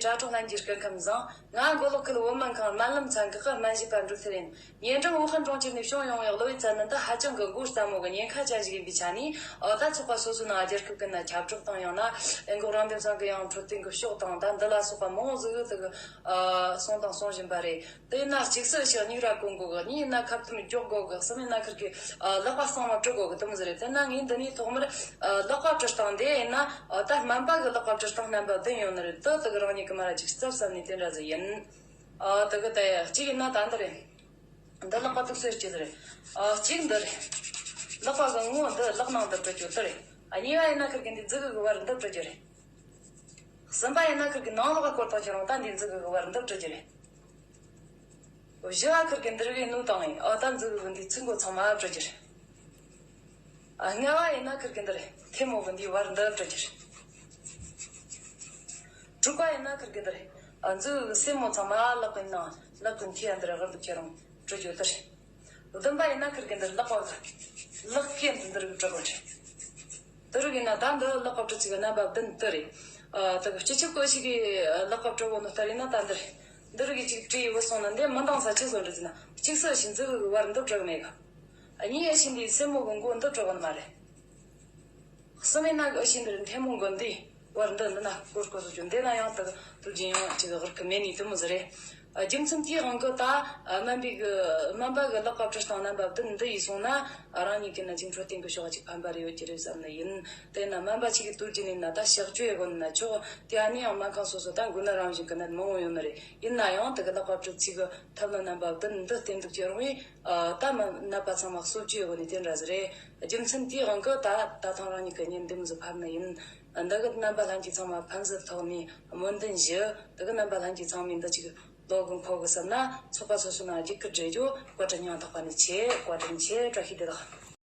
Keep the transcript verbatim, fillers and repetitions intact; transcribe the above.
དྲ་གྲོགས་ལྷན་རྒྱས་སྐུ་ཁམས་བཟང་། ང་མགོ་ལོག་ཁུལ་བོད་སྨན་ཁང་སྨན་ལམ་ཚན་ཁག་གི་སྨན་ཞིབ་པ་འབྲུག་ཐར་ཡིན། ཉེ་འབྲིང་ཝུ་ཧན་གྲོང་ཁྱེར་ནས་བྱུང་ཡོང་བའི་གློ་བའི་བཙན་གནོན་འདི་ཧ་ཅང་གི་མགོ་བརྩམས་མོ་གི་ཉེན་ཁ་ཅན་ཞིག་ཡིན་པའི་ཆ་ནས། ཨ། ད་ཚོགས་པ་སོ་སོའི་ནང་རྒྱལ་ཁབ་ཀྱི་ནང་ཁྱབ་བསྒྲགས་དང་ཡང་ན་ཨེ་འགོག་རང་འདེམས་ཚང་གི་ཡང་འཕྲོད་བསྟེན་གྱི་ཕྱོགས་དང་ད་འདི་ལ་སོགས་པ་མང་བོ་ཟིག་ཏུ་གི་ཨ་གསུངས་དང་གསུང་བཞིན་པ་རེད། དེ་ཡིན་ན་གཅིག་སུ་ཞིག་མིག་ར་གོན་དགོས་གི། གཉིས་ཡིན་ན་ཁ་ཐུམ་འཇོག་དགོས་གི། གསུམ་ཡིན་ན་ཁིར་གི་ཨ་ལག་པ་གཙང་མ་བཀྲུ་དགོས་གི། དེ་མོ་ཟིག་རེད། དེ་ན་ངས་འདི་ནས་ཐོག་མར་ཨ་ལག་པ་བཀྲུ་སྟངས་དེ་ཡིན་ན། ཨ་ད་སྨན་པ་གི་ལག་པ་བཀྲུ་སྟངས་རྣམ་པ་བདུན་ཡོད་ནི་རེད། དེ་དེ་གི་རང་ཉིད་ཀྱི་མ་ར་ཅིག་རྩབ་རྩབ་ནས་དེ་འདྲ་ཟིག་ཡིན། ཨ་དེ་གི་ད་གཅིག་ཡིན་ན་ད་འདི་རེད། འདི་ལག་པ་དུག་སེལ་གྱི་འདི་རེད། ཨ་གཅིག་འདི་རེད། ལག་པ་གི་ངོ་འདི་ལག་ནང་འདི་བཀྲུ་རྒྱུ་དེ་རེད། ཨ་གཉིས་པ་ཡིན་ན་ཁིར་གི་འདི་མཛུ་གུ་གི་བར་འདི་བཀྲུ་རྒྱུ་རེད། གསུམ་པ་ཡིན་ན་ཁིར་གི་ནང་ལོགས་ཀ་སྐོར་བཏང་ཁྱེར་རུང་ད་འདི་མཛུ་གུ་གི་བར་འདི་བཀྲུ་རྒྱུ་རེད། བཞི་བ་ཁིར་གི་འདི་རུ་གི་སྣུམ་བཏང་ངས་ཨོ་ད་མཛུ་གུ་གི་འདི་ཚིགས་མགོ་ཚང་མ་བཀྲུ་རྒྱུ་རེད། ཨ་ལྔ་བ་ཡིན་ན་ཁིར་གི་འདི་རེད། ཐལ་མོ་གི་འདི་བར་འདི་བཀྲུ་རྒྱུ་རེད། དྲུག་པ་ཡིན་ན་ཁིར་གི་འདི་རེད། ཨ་མཛུ་གུ་གི་སེན་མོ་ཚང་མ་ལག་པའི་ནང་ལག་གི་མཐིལ་ཡ་འདི་རུ་ཧར་འདུག་ཁྱེར་རུང་བཀྲུ་རྒྱུ་དེ་རེད། བདུན་པ་ཡིན་ན་ཁིར་གི་འདི་ལག་པ་གི་ལག་སྐེ་འདི་འདི་རུ་བཀྲུ་དགོས་རེད། དེ་རིགས་ཡིན་ན་ད་འདི་ལག་པ་བཀྲུ་ཚིག་གི་རྣམ་པ་བདུན་དེ་རེད། ཨ་དེ་གི་སྤྱི་ཁྱབ་ཀྱི་ཞིག་གི་ལག་པ་བཀྲུ་བོ་ནི་ལྟར་ཡིན་ན་ད་འདི་རེད། འདི་རིགས་ཀྱི་ཅིག་བྲིས་ཡོད་སོང་ན་འདི་མི་འདང་ས་ཅི་བཟོ་འདྲི་ཟེར་ན། གཅིག་སུ་ཞིག་མཛུ་གུ་གི་བར་འདི་བཀྲུ་གི་མེད་གི། གཉིས་ཨེ་ཤི་འདི་སེན་མོ་གི་མགོ་འདི་བཀྲུ་གི་ནི་མ་རེད། གསུམ་ཡིན་ན་གི་ཨེ་ཤི་འདི་རེད། ཐལ་མོ་མགོ་འདི་བར་འདི་འདི་ན་སྐོར་སྐོར་བཟོ་རྒྱུ། འདི་ན་ཡང་དེ་དུས་རྒྱུན་ཡང་ཅིག་གི་ཧར་གི་མེད་ནི་དེ་མོ་ཟིག་རེད། རྒྱུ་མཚན་དེའི་དབང་གིས་ད་སྨན་པའི་གི་སྨན་པ་གི་ལག་པ་བཀྲུ་སྟངས་རྣམ་པ་བདུན་འདི་ཡིས་སོང་ན་རང་ཉིད་ཀྱི་ན་ཅིག་འཕྲོད་བསྟེན་གི་ཕྱོགས་ཅིག་ཕན་པ་རེ་ཡོད་ཀྱི་རེད་བསམ་ནི་ཡིན། དེས་ན་སྨན་པ་ཅིག་གི་དུས་རྒྱུན་ཡིན་ན་ད་གཤག་བཅོས་ཡེ་དགོས་ན་ཆོག་དེ་ཨ་ནི་ཡང་སྨན་ཁང་སོ་སོ་ད་འགོས་ནད་རང་བཞིན་གི་ནད་མང་བོ་ཡོད་ནི་རེད། ཡིན་ན་ཡང་དེ་གི་ལག་པ་བཀྲུ་ཚིག་གི་ཐབས་ལམ་རྣམ་པ་བདུན་འདི་བསྟེན་འདུག་ཁྱེར་རུང་ཨ་ད་མི་ནད་པ་ཚང་མ་གསོ་བཅོས་ཡེ་དགོས་ནི་དེ་འདྲ་ཟིག་རེད། རྒྱུ་མཚན་དེའི་དབང་གིས་ད་ད་ཐེངས་རང་ཉིད་ཀྱི་གཉེན་འདི་མོ་ཟིག་ཕབ་ནི་ཡིན། འདི་གི་རྣམ་པ་ལྷན་རྒྱས་ཚང་མ་ཕན་ཚུན་ཐོག་ནས་སྨོན་འདུན་ཞུ། དེ་གི་རྣམ་པ་ལྷན་རྒྱས་ཚང་མས་འདི་ཅིག་བློ་གི་འཁོར་གི་བསམ་ན་ཚོགས་པ་སོ་སོ་ནང་རྒྱུགས་སྐུལ་བྲེལ་རྒྱུ། བཀའ་དྲིན་སྙིང་ཐག་པ་ནས་ཆེ། བཀའ་དྲིན་ཆེ། བཀྲ་ཤིས་བདེ་ལེགས།